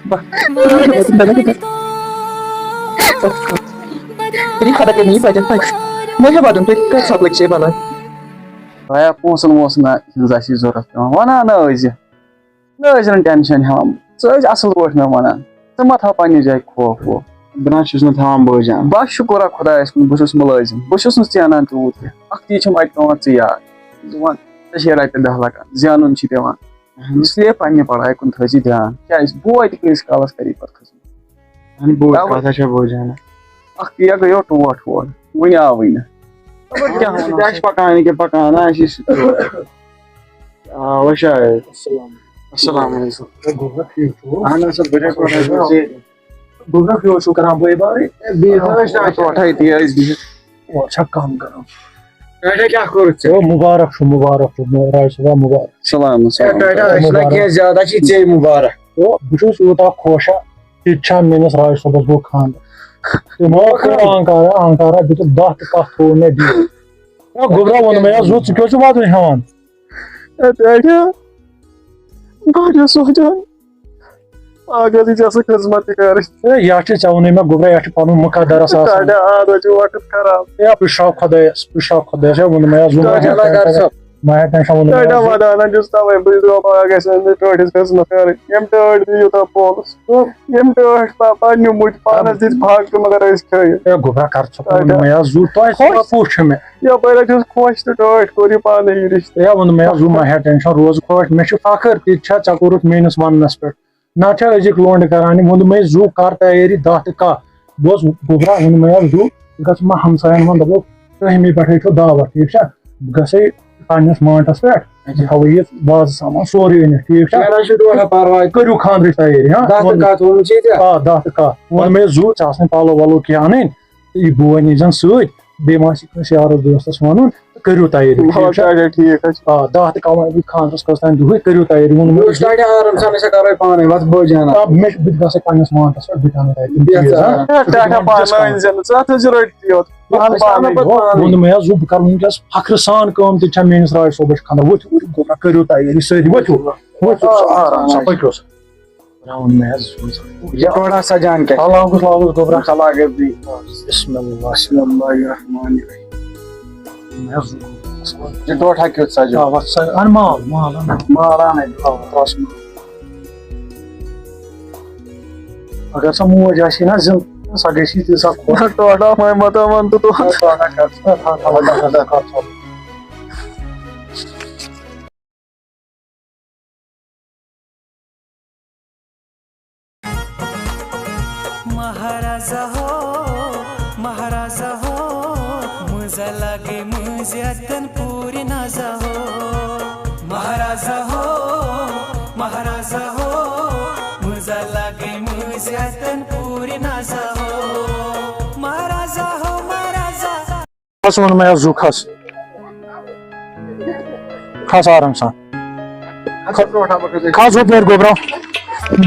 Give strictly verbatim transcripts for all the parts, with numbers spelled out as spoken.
بہٕ، بہٕ، بہٕ، بہٕ، بہٕ، بہٕ، بہٕ، خدا کٔرِنۍ یہِ بچت پتہٕ۔ مےٚ چھےٚ وَدُن، تُہۍ کَتہِ سَپلٕکۍ چھِو بَنان؟ بیا، پونٛسَن وونٛسَن ہٕنٛز آسہِ ضوٚرَتھ پٮ۪وان، وَنان نہ ٲسۍ زِ۔ نہ ٲسۍ زَن ٹٮ۪نشَن ہٮ۪وان۔ ژٕ ٲسۍ اَصٕل پٲٹھۍ مےٚ وَنان۔ ژٕ مہ تھاو پنٛنہِ جایہِ خوف ووف۔ بہٕ نہ حظ چھُس نہٕ تھاوان بٲجان۔ بَس شُکُرا خۄدایَس کُن، بہٕ چھُس مُلٲزِم۔ بہٕ چھُس نہٕ ژینان تیوٗت کینٛہہ۔ اَکھتُے چھِم اَتہِ پٮ۪وان ژٕ یاد۔ ژٕ وَن، ژےٚ چھے رۄپیہِ دَہ لَگان، زینُن چھُے پٮ۪وان۔ اہن۔ اس لیے پننہِ پڑھایہِ کُن تھٲیزِ دھیان۔ کیازِ؟ بوے تہِ کۭتِس کالس کری پتہٕ خدمت۔ اہن، بوے توے۔ کتھ ہا چھےٚ بوے جان۔ اکھ یہِ گٔیو ٹوٹھ ہور، وُنہِ آوٕے نہٕ۔ خبر کیٛاہ وَنو۔ اَسہِ پکان یہِ کیٛاہ پکان، اَسہِ چھِ سُہ ٹوٹھ۔ آ، وۄنۍ چھا؟ السلام۔ السلام علیکم۔ گوٚبرا ٹھیٖک چھُو؟ اہن حظ، بہٕ چھُس پَران، تُہۍ چھِو؟ گوٚبرا کیٛاہ اوسوٕ کران بٲے بارٕنۍ؟ بیٚیہِ ٲسۍ نہٕ اَسہِ ٹوٹھے تہِ ٲسۍ بِہِتھ۔ او، چھا کم کران؟ ٹاٹا کیٛاہ کوٚرُتھ ژےٚ؟ او، مُبارک چھُ، مُبارک چھُ، مُ-، راج صٲبا، مُبارک۔ سلام، ہے، سلام۔ ٹاٹا، أسۍ چھِنہ مُبارک۔ کینٛہہ زیادٕ، اَسہِ چھِ ژےٚ مُبارک۔ او، بہٕ چھُس یوٗتاہ خۄش ہا، تہِ تہِ چھا میٲنِس راج صٲبس گوٚو خانٛدر۔ تٔمۍ ہا کوٚر آنکارا، آنکارا دیُتُکھ دَہ تہٕ کَتھ تھوٚو مےٚ ڈیٖل۔ ہے، گوٚبرا ووٚن مےٚ، یَتھ زُو ژٕ کیٛاہ چھُکھ وَدُن ہٮ۪وان؟ ہے، ٹاٹا، بہٕ چھُس سونٛچان، پاگل، یہِ چھِ آسان خدمت تہِ کرٕنۍ۔ ہے، یَتھ چھِ، ژےٚ ووٚنُے مےٚ گوٚبرا، یَتھ چھُ پَنُن مُقدرَس آسان۔ ٹاٹا، آز حظ چھُ وقت خراب۔ ہے، بہٕ شاہ خۄدایَس، بہٕ شاہ خۄدایَس، ہے، ووٚن مےٚ، یَتھ زُو ٹاٹا، مےٚ ٹاٹا صٲب۔ مےٚ ہیٚکہِ نہٕ شاہ ووٚن مےٚ ٹاٹا یَتھ زُو۔ وَدان حظ چھُس تَوَے، بہٕ چھُس دَپان، پَگاہ گژھِ أمِس ٹٲٹھِس خدمت کرٕنۍ۔ ییٚمۍ ٹٲٹھ دی یوٗتاہ پونٛسہٕ۔ ییٚمۍ ٹٲٹھ پَ-، پَنٕنہِ مُٹھِ پانَس دِتۍ فاقہٕ، مگر أسۍ کھٲیِتھ۔ ہے، گوٚبرا، کَر ژٕ پَنُن ٹاٹا۔ مےٚ یَتھ زُو، تۄہہِ خۄش؟ کیٛاہ پوٚز چھُ مےٚ؟ یپٲرۍ حظ چھُس خۄش تہٕ ٹٲٹھۍ کوٚر یہِ پانے یہِ رِشتہٕ۔ ہے، ووٚن مےٚ، زُو مہ ہےٚ ٹینشن، روز خۄش، مےٚ چھُ فخر، تہِ چھا ژےٚ کوٚرُتھ میٲنِس وننس پٮ۪ٹھ۔ نہ چھا أزِکۍ لونڈٕ کران یِم، ووٚن مےٚ، زُو کر تیٲری دَہ تہٕ کاہ۔ بوز گوٚبرا، ووٚن مےٚ، زُو گژھ مہ ہمساین وَن، دَپو، تُہمی پٮ۪ٹھے چھو دعوت، ٹھیٖک چھا؟ بہٕ گژھے پننِس مانٹس پٮ۪ٹھ، بہٕ تھاوٕ یہِ وازٕ سامان سورُے أنِتھ، ٹھیٖک چھا؟ کینٛہہ نہ چھُ، ٹوٹھا پرواے۔ کٔرِو خانٛدرٕچ تیٲری، ہاں؟ دَہ تہٕ ووٚن، کاہ تھوٚومُت چھُے ژےٚ؟ آ، دَہ تہٕ کاہ۔ ووٚن مےٚ، زُو، ژےٚ آسنَے پَلو وَلو کینٛہہ اَنٕنۍ۔ تہٕ یہِ بوے نیٖزٮ۪ن سۭتۍ، بیٚیہِ ما آسہِ کٲنٛسہِ یارَس دوستَس وَنُن، تہٕ کٔرِو تیٲری، ٹھیٖک چھا؟ اچھا، ٹھیٖک حظ چھُ۔ آ، دَہ تہٕ کَمٲے بہٕ خانٛدرَس کٔژ تام دۄہٕے، کٔرِو تیٲری، ووٚن مےٚ۔ وٕچھ، تۄہہِ آرام سان، أسۍ ہا کَرو پانَے، وَتھ بٔج اَنان۔ آ، مےٚ چھُ، بہٕ تہِ گژھٕ پنٛنِس مانٛٹَس پٮ۪ٹھ، بہٕ تہِ اَنہٕ تَتہِ تِم بیٚہہ چیٖز، ژٕ ہا۔ آرام سان۔ ٹاٹا پانہٕ أنۍ زِ نہٕ، ژٕ اَتھ حظ چھِ رٔٹۍ یوت۔ پانہٕ أسۍ اَنو پانَے۔ پَتہٕ پانَے۔ ووٚن مےٚ، زُو، بہٕ کَرٕ وٕنۍکٮ۪س فخرٕ سان کٲم، تہِ چھا میٛٲنِس راج صٲبَس چھُ خانٛدر، ؤتھِو، ؤتھِو، گوٚبرا، کٔرِو تیٲری، سٲری ؤتھِو، ؤتھِو، آ، سا پٔکِو۔ راوُن مےٚ حظ وُچھ۔ یہِ ٹوٹھا سجان کیٛاہ؟ آ، لاگُس، لاگُس گوٚبرا۔ سا لاگے بٕے۔ بسم اللہ۔ بسم اللہ الرحمن الرحیم۔ مےٚ حظ وُچھ۔ یہِ ٹوٹھا کیُتھ سجان؟ آ، وَتھ سا، اَن مال، مال اَن۔ مال اَن اَتہِ، آ، ترٛاوس مال۔ اگر سۄ موج آسہِ ہا نا زِندٕ، سۄ گژھِ ہے تیٖژاہ خۄش۔ ٹوٹھا مَے مَتہ وَن تہٕ تُہُنٛد۔ ٹوٹھا کر۔ महाराजा हो, महाराजा हो, मुझे लगे मुझे अतन पूरी नाजा हो। महाराजा हो, महाराजा हो, मुझे लगे मुझे अतन पूरी नाजा हो। महाराजा हो, महाराजा। کھس ووٚن مےٚ، زُو کھس۔ کھس آرام سان۔ کھس ہُپٲرۍ گوٚبرا۔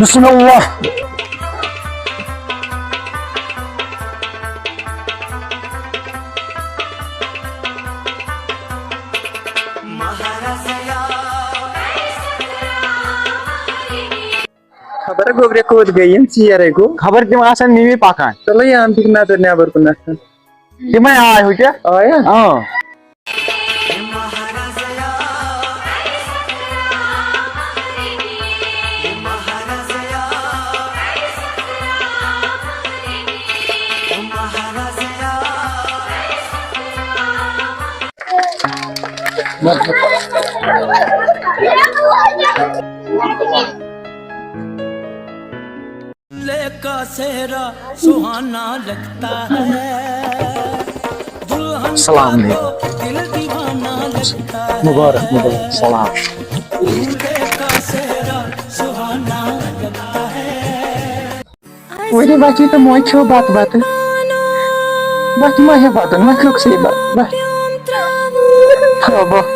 بسم اللہ۔ خبر گوٚبرِ کوٚت گٔے یِم ژیر ہے گوٚو۔ خبر تِم آسن نِوِ پکان۔ چلو یہِ اَنہٕ بہٕ نظر نٮ۪بر کُنتھ۔ تِمے آے ہُہ کیٛاہ؟ آیا؟ اۭں۔ السلام علیکم۔ مبارک، مبارک، سلام۔ وۄنۍ وۄتھی تہٕ موج کھیو بَتہٕ بَتہٕ۔ وۄتھ مہ ہےٚ وَدُن، وۄتھ رُکسٕے بَتہٕ، وۄتھ۔ ہا، وۄتھ۔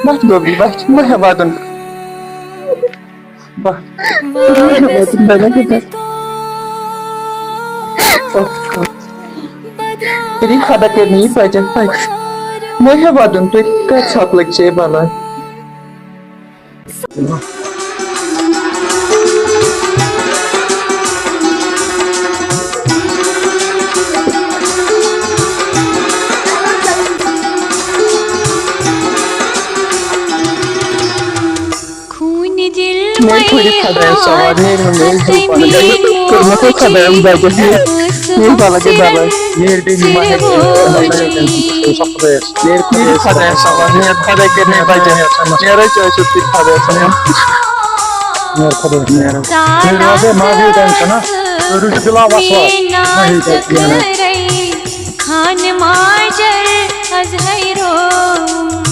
وۄتھ گوٚبری، وۄتھ، مہ ہےٚ وَدُن۔ وۄتھ۔ تیٚلہِ خۄدا کٔرِنۍ یہِ بَچَن پَتہٕ۔ مہ ہےٚ وَدُن، تُہۍ کَتہِ ژھۄپہٕ لٔگۍ چھِ بَلاے؟ مےٚ خۄدایَس سوال، مےٚ مےٚ زُو پَنُن۔ کوٚرمُت اوس خۄدایَن بَچَس، مےٚ مےٚ بَلَے گٔے بَلَے۔ مےٚ بیٚیہِ مےٚ ما ہیٚکہِ سۄ خۄدایَس۔ مےٚ خۄدایَس سوال، مےٚ خۄداے کٔرۍ مےٚ بَچَس۔ مےٚ رٔچھ ٲسِو تُہۍ خۄدایَس سوال۔ مےٚ خۄدایَس مےٚ۔ مےٚ روزے ما بیٚیہِ ٹٮ۪نشَن، ہا؟ تُہۍ روٗزِو بِلا وَسواس۔ ما ہیٚیِو تُہۍ کینٛہہ نہٕ۔ خان ماجر از حیرو۔